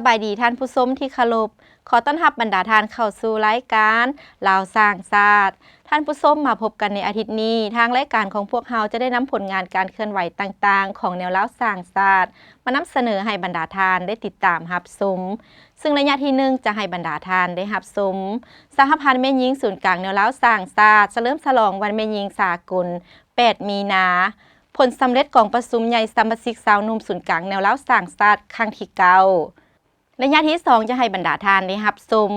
ສະບາຍດີທ່ານຜູ້ຊົມທີ່ເຄົາລົບ, ຂໍຕ້ອນຮັບບັນດາທ່ານເຂົ້າສູ່ລາຍການລາວສ້າງຊາດ. ທ່ານຜູ້ຊົມ, ມາພົບກັນໃນອາທິດນີ້, ທາງລາຍການຂອງພວກເຮົາຈະໄດ້ນຳຜົນງານການເຄື່ອນໄຫວຕ່າງໆຂອງແນວລາວສ້າງຊາດ ມານຳສະເໜີໃຫ້ບັນດາທ່ານໄດ້ຕິດຕາມຮັບຊົມ. ຊຶ່ງໄລຍະທີໜຶ່ງຈະໃຫ້ບັນດາທ່ານໄດ້ຮັບຊົມ ສະຫະພັນແມ່ຍິງສູນກາງແນວລາວສ້າງຊາດ ສະເຫຼີມສະຫຼອງວັນແມ່ຍິງສາກົນ ແປດ ມີນາ, ຜົນສຳເລັດກອງປະຊຸມໃຫຍ່ສະມາຊິກຊາວໜຸ່ມສູນກາງແນວລາວສ້າງຊາດຄັ້ງທີເກົ້າ. ໄລຍະທີສອງຈະໃຫ້ບັນດາທ່ານໄດ້ຮັບຊົມ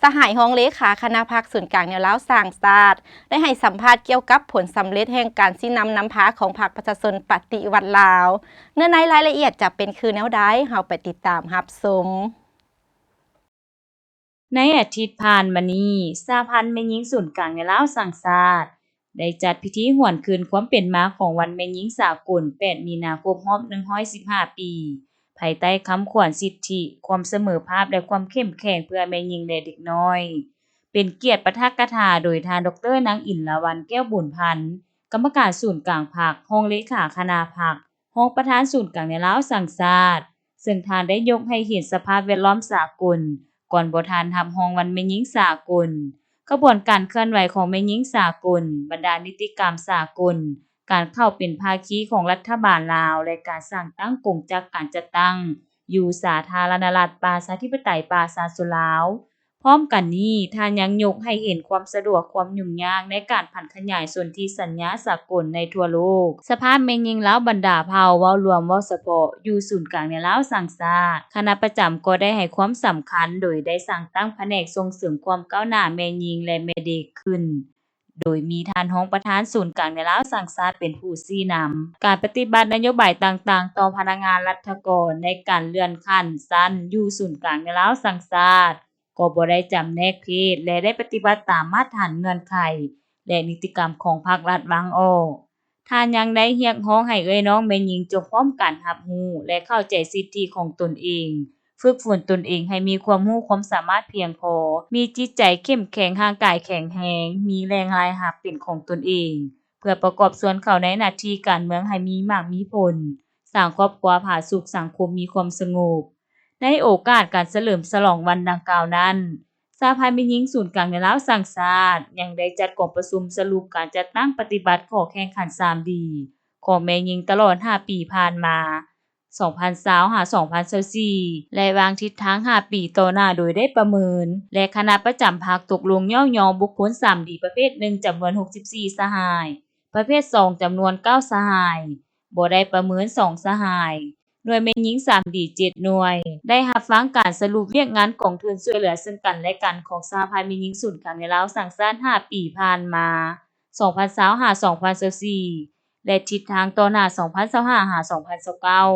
ສະຫາຍຮອງເລຂາຄະນະພັກສູນກາງແນວລາວສ້າງຊາດ ໄດ້ໃຫ້ສຳພາດກ່ຽວກັບຜົນສຳເລັດແຫ່ງການຊີ້ນຳນຳພາຂອງພັກປະຊາຊົນປະຕິວັດລາວ. ເນື້ອໃນລາຍລະອຽດຈະເປັນຄືແນວໃດ, ເຮົາໄປຕິດຕາມຮັບຊົມ. ໃນອາທິດຜ່ານມານີ້, ສະຫະພັນແມ່ຍິງສູນກາງແນວລາວສ້າງຊາດ ໄດ້ຈັດພິທີຫວນຄືນຄວາມເປັນມາຂອງວັນແມ່ຍິງສາກົນ ແປດ ມີນາ ຄົບຮອບ ໜຶ່ງຮ້ອຍສິບຫ້າ ປີ, ພາຍໃຕ້ຄຳຂວັນສິດທິ, ຄວາມສະເໝີພາບ ແລະ ຄວາມເຂັ້ມແຂງເພື່ອແມ່ຍິງ ແລະ ເດັກນ້ອຍ. ເປັນກຽດປາຖະກະຖາໂດຍທ່ານ ດອກເຕີ ນາງ ອິນລາວັນ ແກ້ວບຸນພັນ, ກຳມະການສູນກາງພັກ, ຮອງເລຂາຄະນະພັກ, ຮອງປະທານສູນກາງແນວລາວສ້າງຊາດ, ເຊິ່ງທ່ານໄດ້ຍົກໃຫ້ເຫັນສະພາບແວດລ້ອມສາກົນ ກ່ອນບໍ່ທັນຮັບຮອງວັນແມ່ຍິງສາກົນ, ຂະບວນການເຄື່ອນໄຫວຂອງແມ່ຍິງສາກົນ, ບັນດານິຕິກຳສາກົນ, ການເຂົ້າເປັນພາຄີຂອງລັດຖະບານລາວ ແລະ ການສ້າງຕັ້ງກົງຈັກການຈັດຕັ້ງຢູ່ສາທາລະນະລັດປະຊາທິປະໄຕປະຊາຊົນລາວ. ພ້ອມກັນນີ້, ທ່ານຍັງຍົກໃຫ້ເຫັນຄວາມສະດວກ, ຄວາມຫຍຸ້ງຍາກໃນການຜັນຂະຫຍາຍສົນທິສັນຍາສາກົນໃນທົ່ວໂລກ. ສະພາບແມ່ຍິງລາວບັນດາເຜົ່າ ເວົ້າລວມ, ເວົ້າສະເພາະ, ຢູ່ສູນກາງແນວລາວສ້າງຊາດ, ຄະນະປະຈຳກໍໄດ້ໃຫ້ຄວາມສຳຄັນ ໂດຍໄດ້ສ້າງຕັ້ງພະແນກສົ່ງເສີມຄວາມກ້າວໜ້າແມ່ຍິງ ແລະ ແມ່ເດັກຂຶ້ນ, ໂດຍມີທ່ານຮອງປະທານສູນກາງແນວລາວສ້າງຊາດເປັນຜູ້ຊີ້ນຳ. ການປະຕິບັດນະໂຍບາຍຕ່າງໆຕໍ່ພະນັກງານລັດຖະກອນໃນການເລື່ອນຂັ້ນຊັ້ນຢູ່ສູນກາງແນວລາວສ້າງຊາດ ກໍບໍ່ໄດ້ຈຳແນກເພດ ແລະ ໄດ້ປະຕິບັດຕາມມາດຖານເງື່ອນໄຂ ແລະ ນິຕິກຳຂອງພັກລັດວາງອອກ. ທ່ານຍັງໄດ້ຮຽກຮ້ອງໃຫ້ເອື້ອຍນ້ອງແມ່ຍິງຈົ່ງພ້ອມກັນຮັບຮູ້ ແລະ ເຂົ້າໃຈສິດທິຂອງຕົນເອງ, ຝຶກຝົນຕົນເອງໃຫ້ມີຄວາມຮູ້ຄວາມສາມາດພຽງພໍ, ມີຈິດໃຈເຂັ້ມແຂງ, ຮ່າງກາຍແຂງແຮງ, ມີແຫຼ່ງລາຍຮັບເປັນຂອງຕົນເອງ, ເພື່ອປະກອບສ່ວນເຂົ້າໃນໜ້າທີ່ການເມືອງໃຫ້ມີໝາກມີຜົນ, ສ້າງຄອບຄົວຜາສຸກ, ສັງຄົມມີຄວາມສະຫງົບ. ໃນໂອກາດການສະເຫຼີມສະຫຼອງວັນດັ່ງກ່າວນັ້ນ, ສະຫະພັນແມ່ຍິງສູນກາງແນວລາວສ້າງຊາດ ຍັງໄດ້ຈັດກອງປະຊຸມສະຫຼຸບການຈັດຕັ້ງປະຕິບັດຂໍ້ແຂ່ງຂັນສາມດີ ຂອງແມ່ຍິງຕະຫຼອດຫ້າປີຜ່ານມາ ສອງພັນຊາວ ຫາ ສອງພັນຊາວສີ່ ແລະ ວາງທິດທາງຫ້າປີຕໍ່ໜ້າ ໂດຍໄດ້ປະເມີນ ແລະ ຄະນະປະຈຳພັກຕົກລົງຍ້ອງຍໍບຸກຄົນສາມດີປະເພດໜຶ່ງ ຈຳນວນຫົກສິບສີ່ສະຫາຍ, ປະເພດສອງ ຈຳນວນເກົ້າສະຫາຍ, ບໍ່ໄດ້ປະເມີນສອງສະຫາຍ, ໜ່ວຍແມ່ຍິງສາມດີເຈັດໜ່ວຍ ໄດ້ຮັບຟັງການສະຫຼຸບວຽກງານກອງທຶນຊ່ວຍເຫຼືອເຊິ່ງກັນ ແລະ ກັນຂອງສະຫະພັນແມ່ຍິງສູນກາງແນວລາວສ້າງຊາດຫ້າປີຜ່ານມາ ສອງພັນຊາວ ຫາ ສອງພັນຊາວສີ່ ແລະ ທິດທາງຕໍ່ໜ້າ ສອງພັນຊາວຫ້າ ຫາ ສອງພັນຊາວເກົ້າ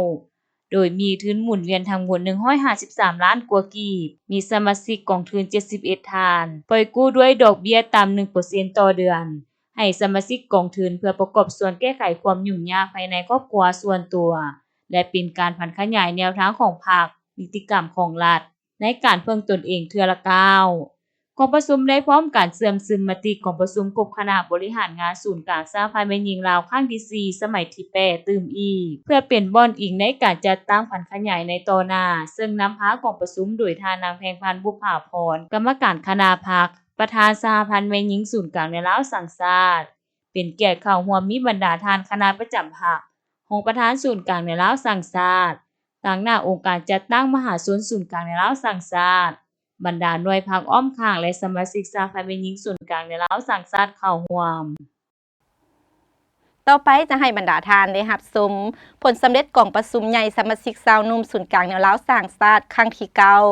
ໂດຍມີທຶນໝູນວຽນທັງໝົດໜຶ່ງຮ້ອຍຫ້າສິບສາມລ້ານກວ່າກີບ, ມີສະມາຊິກກອງທຶນເຈັດສິບເອັດທ່ານ, ປ່ອຍກູ້ດ້ວຍດອກເບ້ຍຕ່ຳໜຶ່ງເປີເຊັນຕໍ່ເດືອນ ໃຫ້ສະມາຊິກກອງທຶນ ເພື່ອປະກອບສ່ວນແກ້ໄຂຄວາມຫຍຸ້ງຍາກພາຍໃນຄອບຄົວສ່ວນຕົວ ແລະ ເປັນການຜັນຂະຫຍາຍແນວທາງຂອງພັກ, ນິຕິກຳຂອງລັດ ໃນການເພິ່ງຕົນເອງເທື່ອລະກ້າວ. ກອງປະຊຸມໄດ້ພ້ອມກັນເຊື່ອມຊຶມມະຕິກອງປະຊຸມກົບຄະນະບໍລິຫານງານສູນກາງສະຫະພັນແມ່ຍິງລາວຄັ້ງທີສີ່ ສະໄໝທີແປດຕື່ມອີກ ເພື່ອເປັນບ່ອນອີງໃນການຈັດຕັ້ງຜັນຂະຫຍາຍໃນຕໍ່ໜ້າ, ເຊິ່ງນຳພາກອງປະຊຸມໂດຍທ່ານນາງ ແພງພັນ ບຸບຜາພອນ ກຳມະການຄະນະພັກ, ປະທານສະຫະພັນແມ່ຍິງສູນກາງແນວລາວສ້າງຊາດ, ເປັນກຽດເຂົ້າຮ່ວມມີບັນດາທ່ານຄະນະປະຈຳພັກ, ຮອງປະທານສູນກາງແນວລາວສ້າງຊາດ, ຕາງໜ້າອົງການຈັດຕັ້ງມະຫາຊົນສູນກາງແນວລາວສ້າງຊາດ, ບັນດາໜ່ວຍພັກອ້ອມຂ້າງ ແລະ ສະມາຊິກສະຫະພັນແມ່ຍິງສູນກາງແນວລາວສ້າງຊາດເຂົ້າຮ່ວມ. ຕໍ່ໄປຈະໃຫ້ບັນດາທ່ານໄດ້ຮັບຊົມຜົນສຳເລັດກອງປະຊຸມໃຫຍ່ສະມາຊິກຊາວໜຸ່ມສູນກາງແນວລາວສ້າງຊາດຄັ້ງທີເກົ້າ.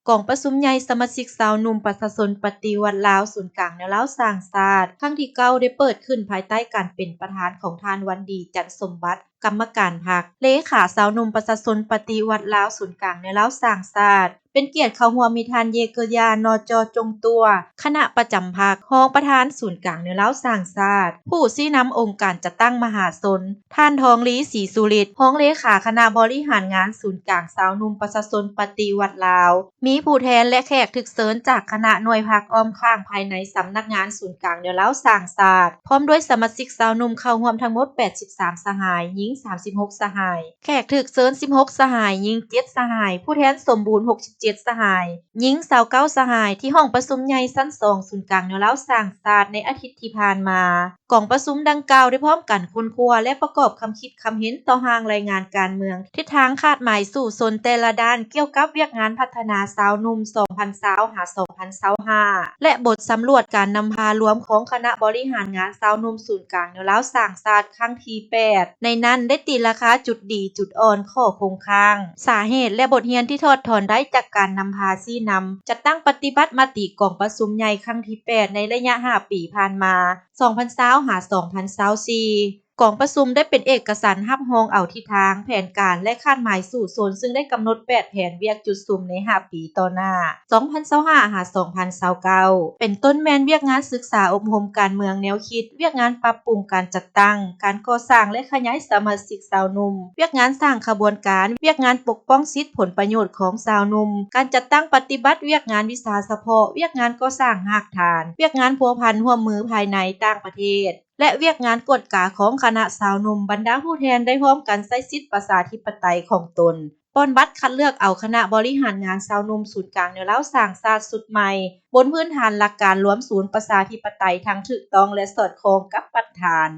ກອງປະຊຸມໃຫຍ່ສະມາຊິກຊາວໜຸ່ມປະຊາຊົນປະຕິວັດລາວ ສູນກາງແນວລາວສ້າງຊາດ ຄັ້ງທີເກົ້າ ໄດ້ເປີດຂຶ້ນພາຍໃຕ້ການເປັນປະທານຂອງທ່ານ ວັນດີ ຈັນສົມບັດ ກຳມະການພັກ, ເລຂາຊາວໜຸ່ມປະຊາຊົນປະຕິວັດລາວ ສູນກາງແນວລາວສ້າງຊາດ, ເ ປັນກຽດເຂົ້າຮ່ວມມີທ່ານ ເຢເກີຢາ ນໍຈໍຈົງຕົວ ຄະນະປະຈຳພັກ, ຮອງປະທານສູນກາງແນວລາວສ້າງຊາດ, ຜູ້ຊີ້ນຳອົງການຈັດຕັ້ງມະຫາຊົນ, ທ່ານ ທອງລີ ສີສຸລິດ ຮອງເລຂາຄະນະບໍລິຫານງານສູນກາງຊາວໜຸ່ມປະຊາຊົນປະຕິວັດລາວ, ມີຜູ້ແທນ ແລະ ແຂກຖືກເຊີນຈາກຄະນະໜ່ວຍພັກອ້ອມຂ້າງພາຍໃນສຳນັກງານສູນກາງແນວລາວສ້າງຊາດ, ພ້ອມດ້ວຍສະມາຊິກຊາວໜຸ່ມເຂົ້າຮ່ວມທັງໝົດແປດສິບສາມສະຫາຍ, ຍິງສາມສິບຫົກສະຫາຍ, ແຂກຖືກເຊີນສິບຫົກສະຫາຍ, ຍິງເຈັດສະຫາຍ, ຜູ້ແທນສົມບູນຫົກສິບເຈັດສະຫາຍ, ຍິງຊາວເກົ້າສະຫາຍ ທີ່ຫ້ອງປະຊຸມໃຫຍ່ຊັ້ນສອງສູນກາງແນວລາວສ້າງຊາດໃນອາທິດທີ່ຜ່ານມາ. ກອງປະຊຸມດັ່ງກ່າວໄດ້ພ້ອມກັນຄົ້ນຄວ້າ ແລະ ປະກອບຄຳຄິດຄຳເຫັນຕໍ່ຮ່າງລາຍງານການເມືອງ, ທິດທາງຄາດໝາຍສູ້ຊົນແຕ່ລະດ້ານກ່ຽວກັບວຽກງານພັດທະນາຊາວໜຸ່ມ ສອງພັນຊາວ ຫາ ສອງພັນຊາວຫ້າ ແລະ ບົດສຳຫຼວດການນຳພາລວມຂອງຄະນະບໍລິຫານງານຊາວໜຸ່ມສູນກາງແນວລາວສ້າງຊາດຄັ້ງທີແປດ. ໃນນັ້ນໄດ້ຕີລາຄາຈຸດດີ, ຈຸດອ່ອນ, ຂໍ້ຄົງຄ້າງ, ສາເຫດ ແລະ ບົດຮຽນທີ່ຖອດຖອນໄດ້ຈາກການນຳພາຊີ້ນຳ, ຈັດຕັ້ງປະຕິບັດມະຕິກອງປະຊຸມໃຫຍ່ຄັ້ງທີແປດ ໃນໄລຍະຫ້າປີຜ່ານມາ ສອງພັນຊາວ ຫາ ສອງພັນຊາວສີ່. ກອງປະຊຸມໄດ້ເປັນເອກະສານຮັບຮອງເອົາທິດທາງ, ແຜນການ ແລະ ຄາດໝາຍສູ້ຊົນ, ຊຶ່ງໄດ້ກຳນົດແປດແຜນວຽກຈຸດສຸມໃນຫ້າປີຕໍ່ໜ້າ ສອງພັນຊາວຫ້າ ຫາ ສອງພັນຊາວເກົ້າ ເປັນຕົ້ນແມ່ນວຽກງານສຶກສາອົບຮົມການເມືອງແນວຄິດ, ວຽກງານປັບປຸງການຈັດຕັ້ງ, ການກໍ່ສ້າງ ແລະ ຂະຫຍາຍສະມາຊິກຊາວໜຸ່ມ, ວຽກງານສ້າງຂະບວນການ, ວຽກງານປົກປ້ອງສິດຜົນປະໂຫຍດຂອງຊາວໜຸ່ມ, ການຈັດຕັ້ງປະຕິບັດວຽກງານວິຊາສະເພາະ, ວຽກງານກໍ່ສ້າງຮາກຖານ, ວຽກງານພົວພັນຮ່ວມມືພາຍໃນຕ່າງປະເທດ ແລະ ວຽກງານກວດກາຂອງຄະນະຊາວໜຸ່ມ. ບັນດາຜູ້ແທນໄດ້ຮ່ວມກັນໃຊ້ສິດປະຊາທິປະໄຕຂອງຕົນ, ປ່ອນບັດຄັດເລືອກເອົາຄະນະບໍລິຫານງານຊາວໜຸ່ມສູນກາງແນວລາວສ້າງຊາດຊຸດໃໝ່, ບົນພື້ນຖານຫຼັກການລວມສູນປະຊາທິປະໄຕທັງຖືກຕ້ອງ ແລະ ສອດຄ່ອງກັບປັດຖານ.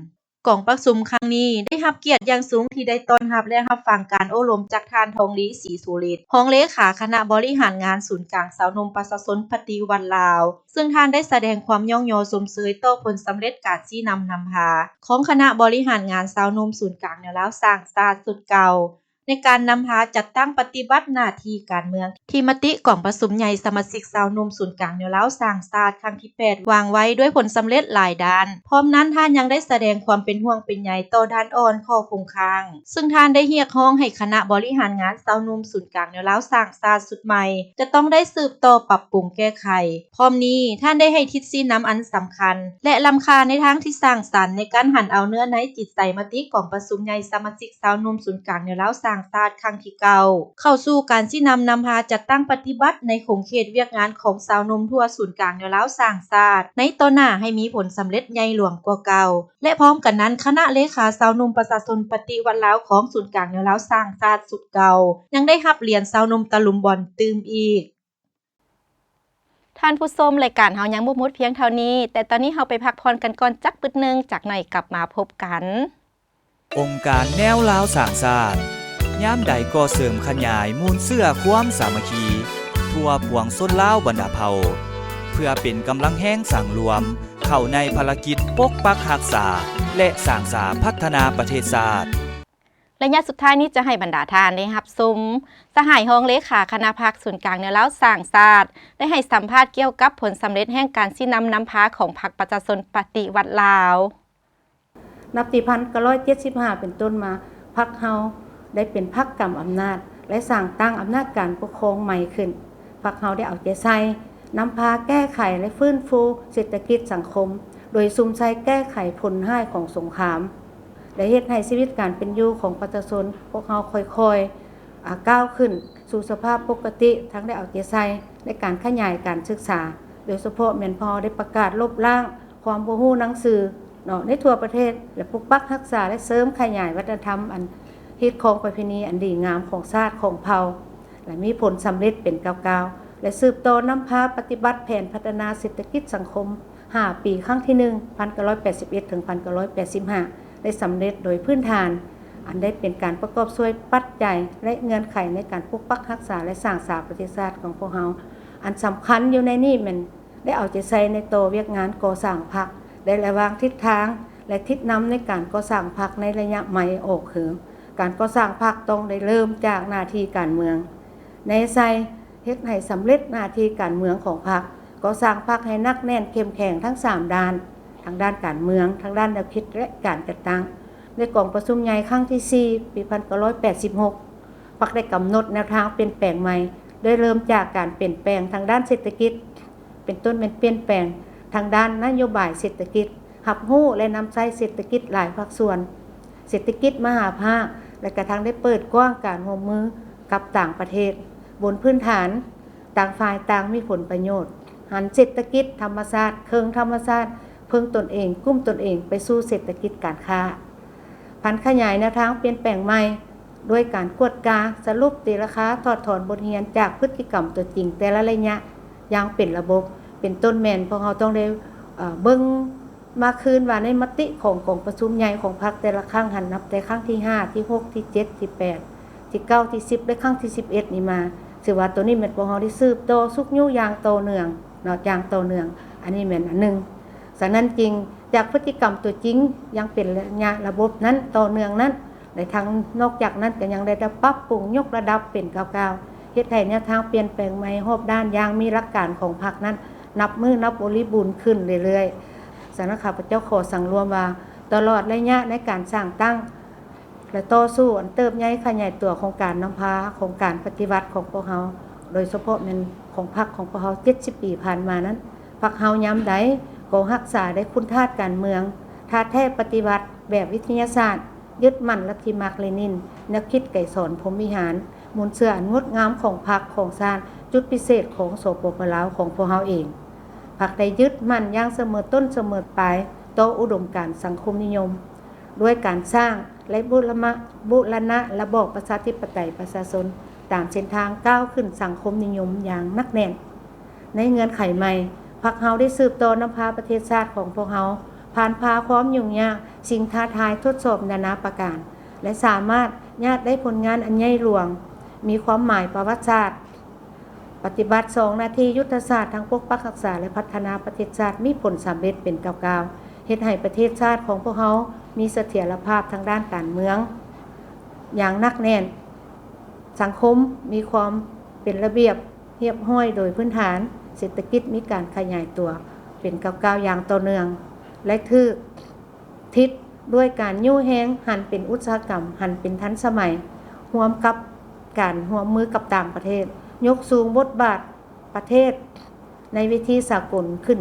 ກອງປະຊຸມຄັ້ງນີ້ໄດ້ຮັບກຽດຢ່າງສູງທີ່ໄດ້ຕ້ອນຮັບ ແລະ ຮັບຟັງການໂອ້ລົມຈາກທ່ານ ທອງລີ ສີສຸລິດ ຮອງເລຂາຄະນະບໍລິຫານງານສູນກາງຊາວໜຸ່ມປະຊາຊົນປະຕິວັດລາວ, ຊຶ່ງທ່ານໄດ້ສະແດງຄວາມຍ້ອງຍໍຊົມເຊີຍຕໍ່ຜົນສຳເລັດການຊີ້ນຳນຳພາຂອງຄະນະບໍລິຫານງານຊາວໜຸ່ມສູນກາງແນວລາວສ້າງຊາດຊຸດເກົ່າ ໃນການນຳພາຈັດຕັ້ງປະຕິບັດໜ້າທີ່ການເມືອງ ທີ່ມະຕິກອງປະຊຸມໃຫຍ່ສະມາຊິກຊາວໜຸ່ມສູນກາງແນວລາວສ້າງຊາດຄັ້ງທີແປດ ວາງໄວ້ດ້ວຍຜົນສຳເລັດຫຼາຍດ້ານ. ພ້ອມນັ້ນ, ທ່ານຍັງໄດ້ສະແດງຄວາມເປັນຫ່ວງເປັນໃຍຕໍ່ດ້ານອ່ອນ, ຂໍ້ຄົງຄ້າງ, ຊຶ່ງທ່ານໄດ້ຮຽກຮ້ອງໃຫ້ຄະນະບໍລິຫານງານຊາວໜຸ່ມສູນກາງແນວລາວສ້າງຊາດຊຸດໃໝ່ ຈະຕ້ອງໄດ້ສືບຕໍ່ປັບປຸງແກ້ໄຂ. ພ້ອມນີ້, ທ່ານໄດ້ໃຫ້ທິດຊີ້ນຳອັນສຳຄັນ ແລະ ລ້ຳຄ່າໃນທາງທີ່ສ້າງສັນ ໃນການຫັນເອົາເນື້ອໃນຈິດໃຈມະຕິກອງປະຊຸມໃຫຍ່ສະມາຊິກຊາວໜຸ່ມສູນກາງແນວລາວສ້າງຊາດຄັ້ງທີເກົ້າ ເຂົ້າສູ່ການຊີ້ນຳນຳພາຈັດຕັ້ງປະຕິບັດໃນຂົງເຂດວຽກງານຂອງຊາວໜຸ່ມທົ່ວສູນກາງແນວລາວສ້າງຊາດ ໃນຕໍ່ໜ້າໃຫ້ມີຜົນສຳເລັດໃຫຍ່ຫຼວງກວ່າເກົ່າ. ແລະ ພ້ອມກັນນັ້ນ, ຄະນະເລຂາຊາວໜຸ່ມປະຊາຊົນປະຕິວັດລາວຂອງສູນກາງແນວລາວສ້າງຊາດຊຸດເກົ່າ ຍັງໄດ້ຮັບຫຼຽນຊາວໜຸ່ມຕະລຸມບອນຕື່ມອີກ. ທ່ານຜູ້ຊົມ, ລາຍການເຮົາຍັງບໍ່ໝົດພຽງເທົ່ານີ້, ແຕ່ຕອນນີ້ເຮົາໄປພັກຜ່ອນກັນກ່ອນຈັກປຶດໜຶ່ງ, ຈັກໜ້ອຍກັບມາພົບກັນ. ອົງການແນວລາວສ້າງຊາດ ຍາມໃດກໍເສີມຂະຫຍາຍມູນເຊື້ອຄວາມສາມັກຄີ ທົ່ວປວງຊົນລາວບັນດາເຜົ່າ ເພື່ອເປັນກຳລັງແຮງສັງລວມ ເຂົ້າໃນພາລະກິດປົກປັກຮັກສາ ແລະ ສ້າງສາພັດທະນາປະເທດຊາດ. ໄລຍະສຸດທ້າຍນີ້ຈະໃຫ້ບັນດາທ່ານໄດ້ຮັບຊົມ ສະຫາຍຮອງເລຂາຄະນະພັກສູນກາງແນວລາວສ້າງຊາດ ໄດ້ໃຫ້ສຳພາດກ່ຽວກັບຜົນສຳເລັດແຫ່ງການຊີ້ນຳນຳພາຂອງພັກປະຊາຊົນປະຕິວັດລາວ. ນັບແຕ່ພັນເກົ້າຮ້ອຍເຈັດສິບຫ້າເປັນຕົ້ນມາ, ພັກເຮົາໄດ້ເປັນພັກກຳອຳນາດ ແລະ ສ້າງຕັ້ງອຳນາດການປົກຄອງໃໝ່ຂຶ້ນ. ພັກເຮົາໄດ້ເອົາໃຈໃສ່ນຳພາແກ້ໄຂ ແລະ ຟື້ນຟູເສດຖະກິດສັງຄົມ, ໂດຍສຸມໃສ່ແກ້ໄຂຜົນຮ້າຍຂອງສົງຄາມ ໄດ້ເຮັດໃຫ້ຊີວິດການເປັນຢູ່ຂອງປະຊາຊົນພວກເຮົາຄ່ອຍໆ ອາ ກ້າວຂຶ້ນສູ່ສະພາບປົກກະຕິ, ທັງໄດ້ເອົາໃຈໃສ່ໃນການຂະຫຍາຍການສຶກສາ, ໂດຍສະເພາະແມ່ນພວກເຮົາໄດ້ປະກາດລົບລ້າງຄວາມບໍ່ຮູ້ໜັງສືເນາະ ໃນທົ່ວປະເທດ ແລະ ປົກປັກຮັກສາ ແລະ ເສີມຂະຫຍາຍວັດທະນະທຳອັນຮີດຄອງປະເພນີອັນດີງາມຂອງຊາດຂອງເຜົ່າ ແລະ ມີຜົນສຳເລັດເປັນກ້າວໆ ແລະ ສືບຕໍ່ນຳພາປະຕິບັດແຜນພັດທະນາເສດຖະກິດສັງຄົມ ຫ້າປີ ຄັ້ງທີໜຶ່ງ ພັນເກົ້າຮ້ອຍແປດສິບເອັດ ເຖິງ ພັນເກົ້າຮ້ອຍແປດສິບຫ້າ ໄດ້ສຳເລັດໂດຍພື້ນຖານ ອັນໄດ້ເປັນການປະກອບສ່ວນປັດໄຈ ແລະ ເງື່ອນໄຂໃນການປົກປັກຮັກສາ ແລະ ສ້າງສາປະເທດຊາດຂອງພວກເຮົາ. ອັນສຳຄັນຢູ່ໃນນີ້ແມ່ນໄດ້ເອົາໃຈໃສ່ໃນຕໍ່ວຽກງານກໍ່ສ້າງພັກ, ໄດ້ລະວາງທິດທາງ ແລະ ທິດນຳໃນການກໍ່ສ້າງພັກໃນໄລຍະໃໝ່ອອກເຫີມ. ການກໍ່ສ້າງພັກຕ້ອງໄດ້ເລີ່ມຈາກໜ້າທີ່ການເມືອງ. ແນໃສ່ ເຮັດໃຫ້ສຳເລັດໜ້າທີ່ການເມືອງຂອງພັກ, ກໍ່ສ້າງພັກໃຫ້ໜັກແໜ້ນເຂັ້ມແຂງທັງສາມດ້ານ, ທາງດ້ານການເມືອງ, ທາງດ້ານແນວຄິດ ແລະ ການຈັດຕັ້ງ. ໃນກອງປະຊຸມໃຫຍ່ຄັ້ງທີສີ່ ປີພັນເກົ້າຮ້ອຍແປດສິບຫົກ ພັກໄດ້ກຳນົດແນວທາງປ່ຽນແປງໃໝ່ ໂດຍເລີ່ມຈາກການປ່ຽນແປງທາງດ້ານເສດຖະກິດ, ເປັນຕົ້ນແມ່ນປ່ຽນແປງທາງດ້ານນະໂຍບາຍເສດຖະກິດ, ຮັບຮູ້ ແລະ ນຳໃຊ້ເສດຖະກິດຫຼາຍພາກສ່ວນ, ເສດຖະກິດມະຫາພາກ ແລະ ກະທັງໄດ້ເປີດກວ້າງການຮ່ວມມືກັບຕ່າງປະເທດ ບົນພື້ນຖານຕ່າງຝ່າຍຕ່າງມີຜົນປະໂຫຍດ, ຫັນເສດຖະກິດທຳມະຊາດ, ເຄິ່ງທຳມະຊາດ, ເພິ່ງຕົນເອງ, ກຸ້ມຕົນເອງ ໄປສູ່ເສດຖະກິດການຄ້າ. ຜັນຂະຫຍາຍແນວທາງປ່ຽນແປງໃໝ່ ດ້ວຍການກວດກາ, ສະຫຼຸບ, ຕີລາຄາ, ຖອດຖອນບົດຮຽນຈາກພຶດຕິກຳຕົວຈິງແຕ່ລະໄລຍະຢ່າງເປັນລະບົບ. ເປັນຕົ້ນແມ່ນພວກເຮົາຕ້ອງໄດ້ ເອີ ເບິ່ງມາຄືນວ່າໃນມະຕິຂອງກອງປະຊຸມໃຫຍ່ຂອງພັກແຕ່ລະຄັ້ງຫັ້ນ ນັບແຕ່ຄັ້ງທີຫ້າ, ທີຫົກ, ທີເຈັດ, ທີແປດ, ທີເກົ້າ, ທີສິບ ແລະ ຄັ້ງທີສິບເອັດນີ້ມາ, ຖືວ່າໂຕນີ້ແມ່ນພວກເຮົາໄດ້ສືບຕໍ່ຊຸກຍູ້ຢ່າງຕໍ່ເນື່ອງເນາະ, ຢ່າງຕໍ່ເນື່ອງ. ອັນນີ້ແມ່ນອັນໜຶ່ງ. ສະນັ້ນຈຶ່ງ ຈາກພຶດຕິກຳຕົວຈິງຢ່າງເປັນໄລຍະລະບົບນັ້ນ, ຕໍ່ເນື່ອງນັ້ນ ແລະ ທັງນອກຈາກນັ້ນກໍຍັງໄດ້ປັບປຸງຍົກລະດັບເປັນກ້າວໆ, ເຮັດໃຫ້ແນວທາງປ່ຽນແປງໃໝ່ຮອບດ້ານຢ່າງມີຫຼັກການຂອງພັກນັ້ນ ນັບມື້ນັບບໍລິບູນຂຶ້ນເລື້ອຍໆ. ສະນັ້ນ ຂ້າພະເຈົ້າຂໍສັງລວມວ່າ ຕະຫຼອດໄລຍະໃນການສ້າງຕັ້ງ ແລະ ຕໍ່ສູ້ອັນເຕີບໃຫຍ່ຂະຫຍາຍຕົວຂອງການນຳພາຂອງການປະຕິວັດຂອງພວກເຮົາ, ໂດຍສະເພາະແມ່ນຂອງພັກຂອງພວກເຮົາເຈັດສິບປີຜ່ານມານັ້ນ, ພັກເຮົາຍາມໃດກໍຮັກສາໄດ້ຄຸນທາດການເມືອງ, ທາດແທ້ປະຕິວັດແບບວິທະຍາສາດ, ຍຶດໝັ້ນລັດທິມາກເລນິນ, ແນວຄິດໄກສອນ ພົມວິຫານ, ມູນເຊື້ອອັນງົດງາມຂອງພັກຂອງຊາດ, ຈຸດພິເສດຂອງ ສປປ ລາວ ຂອງພວກເຮົາເອງ. ພັກໄດ້ຍຶດໝັ້ນຢ່າງສະເໝີຕົ້ນສະເໝີປາຍຕໍ່ອຸດົມການສັງຄົມນິຍົມ. ດ້ວຍການສ້າງ ແລະ ບູລະມະ ບູລະນະລະບອບປະຊາທິປະໄຕປະຊາຊົນ ຕາມເສັ້ນທາງກ້າວຂຶ້ນສັງຄົມນິຍົມຢ່າງໜັກແໜ້ນ. ໃນເງື່ອນໄຂໃໝ່, ພັກເຮົາໄດ້ສືບຕໍ່ນຳພາປະເທດຊາດຂອງພວກເຮົາ ຜ່ານຜ່າຄວາມຫຍຸ້ງຍາກ, ສິ່ງທ້າທາຍ, ທົດສອບນານາປະການ ແລະ ສາມາດຍາດໄດ້ຜົນງານອັນໃຫຍ່ຫຼວງ, ມີຄວາມໝາຍປະຫວັດສາດ. ປະຕິບັດສອງໜ້າທີ່ຍຸດທະສາດ ທັງປົກປັກຮັກສາ ແລະ ພັດທະນາປະເທດຊາດ ມີຜົນສຳເລັດເປັນກ້າວໆ, ເຮັດໃຫ້ປະເທດຊາດຂອງພວກເຮົາມີສະຖຽນລະພາບທາງດ້ານການເມືອງຢ່າງໜັກແໜ້ນ, ສັງຄົມມີຄວາມເປັນລະບຽບຮຽບຮ້ອຍໂດຍພື້ນຖານ, ເສດຖະກິດມີການຂະຫຍາຍຕົວເປັນກ້າວໆຢ່າງຕໍ່ເນື່ອງ ແລະ ຖືກ ທິດດ້ວຍການຍູ້ແຮງຫັນເປັນອຸດສາຫະກຳ, ຫັນເປັນທັນສະໄໝ, ຮ່ວມກັບການຮ່ວມມືກັບຕ່າງປະເທດ, ຍົກສູງບົດບາດປະເທດໃນເວທີສາກົນຂຶ້ນ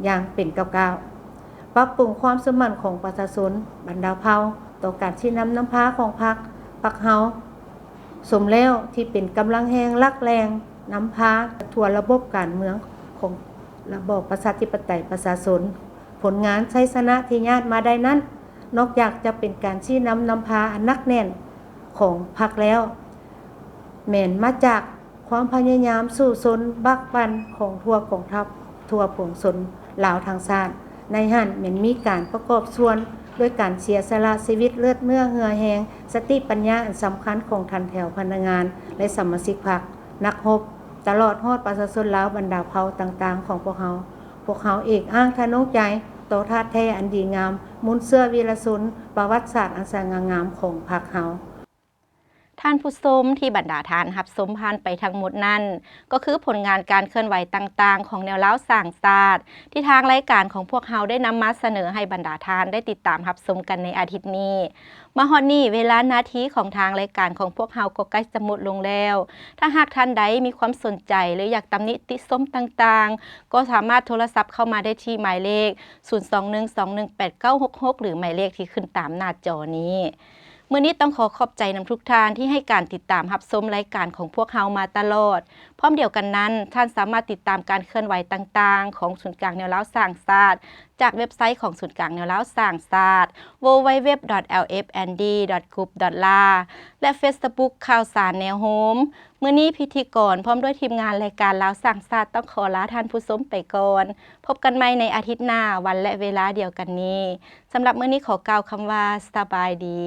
ຢ່າງເປັນກ້າວໆ, ປັບປຸງຄວາມເຊື່ອໝັ້ນຂອງປະຊາຊົນບັນດາເຜົ່າຕໍ່ການຊີ້ນຳນຳພາຂອງພັກ, ພັກເຮົາ ສົມແລ້ວທີ່ເປັນກຳລັງແຮງຫຼັກແຫຼ່ງນຳພາທົ່ວລະບົບການເມືອງຂອງລະບອບປະຊາທິປະໄຕປະຊາຊົນ. ຜົນງານໄຊຊະນະທີ່ຍາດມາໄດ້ນັ້ນ, ນອກຈາກຈະເປັນການຊີ້ນຳນຳພາອັນໜັກແໜ້ນຂອງພັກແລ້ວ, ແມ່ນມາຈາກຄວາມພະຍາຍາມສູ້ຊົນບັກບັ່ນຂອງທົ່ວກອງທັບ, ທົ່ວປວງຊົນລາວທັງຊາດ. ໃນຫັ້ນແມ່ນມີການປະກອບສ່ວນດ້ວຍການເສຍສະຫຼະຊີວິດເລືອດເນື້ອເຫື່ອແຮງ, ສະຕິປັນຍາອັນສຳຄັນຂອງຖັນແຖວພະນັກງານ ແລະ ສະມາຊິກພັກ, ນັກຮົບ, ຕະຫຼອດຮອດປະຊາຊົນລາວບັນດາເຜົ່າຕ່າງໆຂອງພວກເຮົາ. ພວກເຮົາເອກອ້າງທະນົງໃຈຕໍ່ທາດແທ້ອັນດີງາມ, ມູນເຊື້ອວິລະຊົນ, ປະຫວັດສາດອັນສະຫງ່າງາມຂອງພັກເຮົາ. ທ່ານຜູ້ຊົມທີ່ບັນດາທ່ານຮັບຊົມຜ່ານໄປທັງໝົດນັ້ນ, ກໍຄືຜົນງານການເຄື່ອນໄຫວຕ່າງໆຂອງແນວລາວສ້າງຊາດ ທີ່ທາງລາຍການຂອງພວກເຮົາໄດ້ນຳມາສະເໜີໃຫ້ບັນດາທ່ານໄດ້ຕິດຕາມຮັບຊົມກັນໃນອາທິດນີ້. ມາຮອດນີ້ເວລາໜ້າທີ່ຂອງທາງລາຍການຂອງພວກເຮົາກໍໃກ້ຈະໝົດລົງແລ້ວ. ຖ້າຫາກທ່ານໃດມີຄວາມສົນໃຈ ຫຼື ຢາກຕຳໜິຕິຊົມຕ່າງໆ, ກໍສາມາດໂທລະສັບເຂົ້າມາໄດ້ທີ່ໝາຍເລກ ສູນສອງໜຶ່ງສອງໜຶ່ງແປດເກົ້າຫົກຫົກ ຫຼື ໝາຍເລກທີ່ຂຶ້ນຕາມໜ້າຈໍນີ້. ມື້ນີ້ຕ້ອງຂໍຂອບໃຈນຳທຸກທ່ານທີ່ໃຫ້ການຕິດຕາມຮັບຊົມລາຍການຂອງພວກເຮົາມາຕະຫຼອດ. ພ້ອມດຽວກັນນັ້ນ, ທ່ານສາມາດຕິດຕາມການເຄື່ອນໄຫວຕ່າງໆຂອງສູນກາງແນວລາວສ້າງຊາດ ຈາກເວັບໄຊຂອງສູນກາງແນວລາວສ້າງຊາດ ดับเบิลยู ดับเบิลยู ดับเบิลยู ดอท กรุป ดอท ลา ແລະ ເຟສບຸກ ຂ່າວສານແນວໂຮມ. ມື້ນີ້ພິທີກອນພ້ອມດ້ວຍທີມງານລາຍການລາວສ້າງຊາດຕ້ອງຂໍລາທ່ານຜູ້ຊົມໄປກ່ອນ. ພົບກັນໃໝ່ໃນອາທິດໜ້າ, ວັນ ແລະ ເວລາດຽວກັນນີ້. ສຳລັບມື້ນີ້ຂໍກ່າວຄຳວ່າ ສະບາຍດີ.